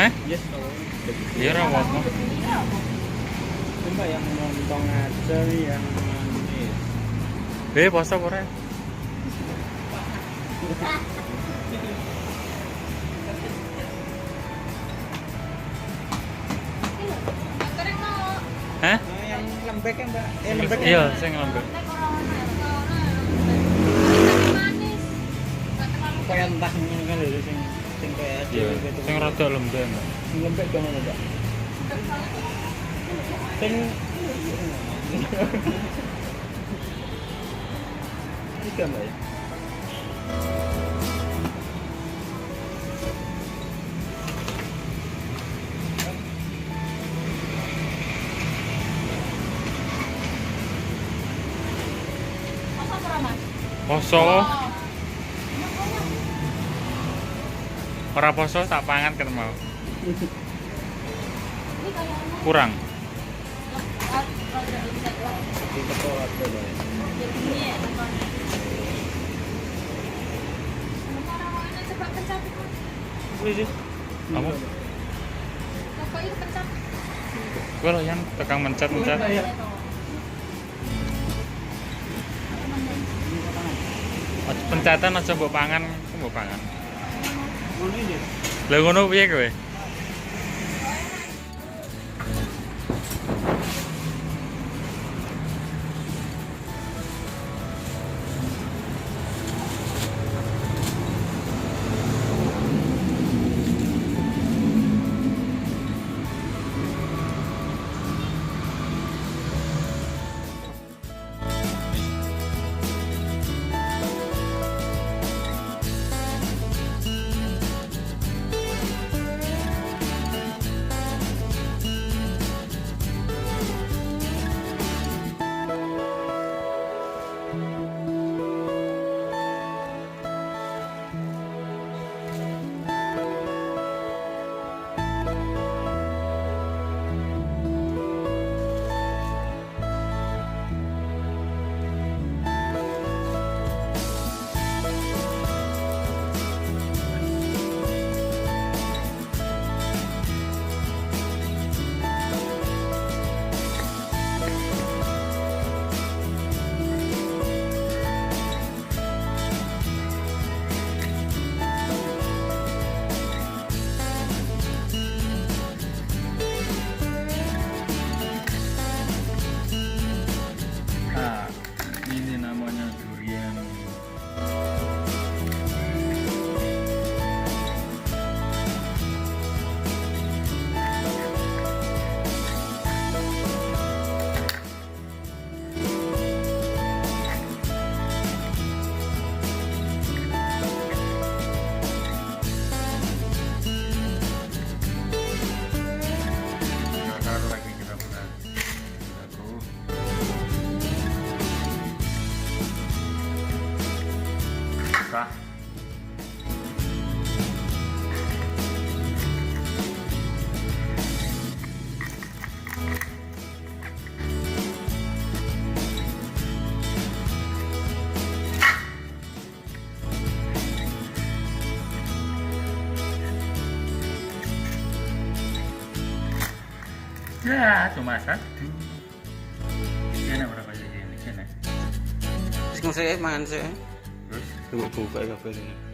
Hah? Yes. Iya ora apa-apa. Coba yang lontong aja yang manis. Poso apa ora? Hah? Nah, yang lembek ya, Mbak? Lembek. Iya, sing lembek. Manis. Kayak entah ngene kan lho sing sing kayak Iya, gitu. sing rada lembek, Mbak. Sing lembek dong ngono, Mbak. Sing tiga, Mbak ya? Poso. Ora poso tak pangan ket mau. Kurang. Di teko ada, Mbak. Wis sih. Apa? Gue loh yang tukang mencet-mencet. Iya. Pencetan aja mbok pangan, mbok pangan. Ngono iki. Lah ngono piye kowe? Nah, ini namanya durian. Bakar lagi kita buka. Aku. Buka. Ya, cuma satu. Ini berapa aja gini? Ini. Wis ngosek mangan sik. Terus Coba buka kabeh ini.